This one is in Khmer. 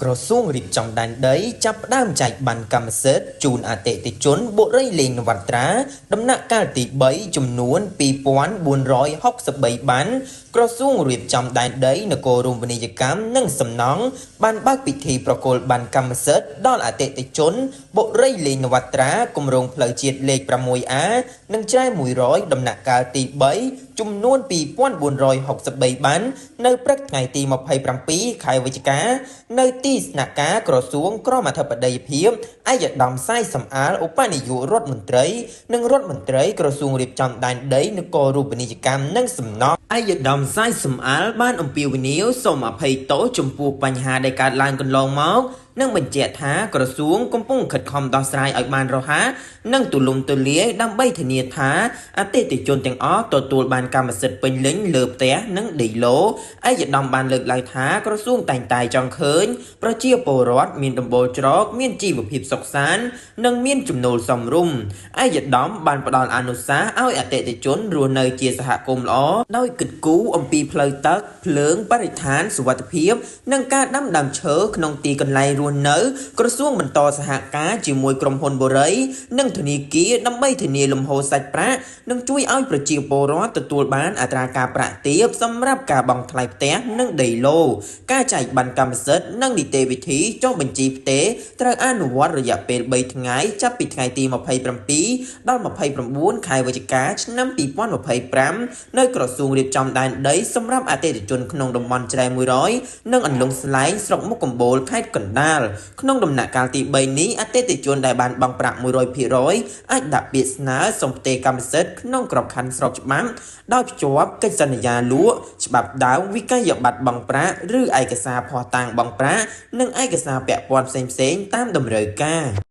ក្រសួងរៀបចំដែនដីចាប់ផ្ដើមចែកប័ណ្ណកម្មសិទ្ធិជូនអតិថិជនបុរីលេងនវត្រាដំណាក់កាលទី3ចំនួន2463ប័ណ្ណក្រសួងរៀបចំដែនដីនគររូបនីយកម្មនិងសំណង់បានបើកពិធីប្រគល់ប័ណ្ណកម្មសិទ្ធិដល់អតិថិជនបុរីលេងនវត្រាគម្រោងផ្លូវជាតិលេខ 6A និងច្រែ100ដំណាក់កាលទី3ចំនួន2463ប័ណ្ណនៅព្រឹកថ្ងៃទី27ខែវិច្ឆិកានៅទីស្នាក់ការក្រសួងក្រមអធិបតីភាពឯកឧត្តមសាយសំអាលឧបនាយករដ្ឋមន្ត្រីនិងរដ្ឋមន្ត្រីក្រសួងរៀបចំដែនដីនគររូបនីយកម្មនិងសំណង់ឯកឧត្តមសាយសំអាលបានអំពាវនាវសូមអភ័យទោសចំពោះបញ្ហាដែលកើតឡើងកន្លងមកនិងបញ្ជាក់ថាក្រសួងកំពុងខិតខំដោះស្រាយឲ្យបានរហ័សនិងទូលំទូលាយដើម្បីធានាថាអតិថិជនទាំងអស់ទទួលបានកម្មសិទ្ធិពេញលេញលើផ្ទះនិងដីឡូឯកឧត្តមបានលើកឡើងថាក្រសួងតែងតែចង់ឃើញប្រជាពលរដ្ឋមានដំបូលច្រកមានជីវភាពសុខសាន្តនិងមានចំណូលសមរម្យឯកឧត្តមបានផ្ដល់អនុសាសន៍ឲ្យអតិថិជនរស់នៅជាសហគមន៍ល្អដោយគិតគូរអំពីផ្លូវទឹកភ្លើងបរិស្ថានសុវត្ថិភាពនិងការដាំដើមឈើក្នុងទីកន្លែងរស់នៅក្រសួងបន្តសហការជាមួយក្រុមហ៊ុនបុរីនិងធនាគារដើម្បីធានាលំហូរសាច់ប្រាក់និងជួយឲ្យប្រជាពលរដ្ឋទទួលបានអត្រាការប្រាក់ទាបសម្រាប់ការបង់ថ្លៃផ្ទះនិងដីឡូការចែកប័ណ្ណកម្មសិទ្ធិនិងនីតិវិធីចុះបញ្ជីផ្ទេរត្រូវអនុវត្តរយៈពេល3ថ្ងៃចាប់ពីថ្ងៃទី27ដល់29ខែវិច្ឆិកាឆ្នាំ2025នៅក្រសួងរៀបចំដែនដីសម្រាប់អតិថិជនក្នុងតំបន់ច្រែ100និងអន្លង់ស្លែងស្រុកមុខកំបូលខេត្តកណ្ដាលក្នុងដំណាក់កាលទី3នេះអតិថិជនដែលបានបង់ប្រាក់100%អាចដាក់ពាក្យស្នើសុំផ្ទេរកម្មសិទ្ធិក្នុងក្របខ័ណ្ឌស្របច្បាប់ដោយភ្ជាប់កិច្ចសន្យាលក់ច្បាប់ដើមវិក័យប័ត្របង់ប្រាក់ឬឯកសារភស្តុតាងបង់ប្រាក់និងឯកសារពាក់ព័ន្ធផ្សេងៗតាមតម្រូវការ។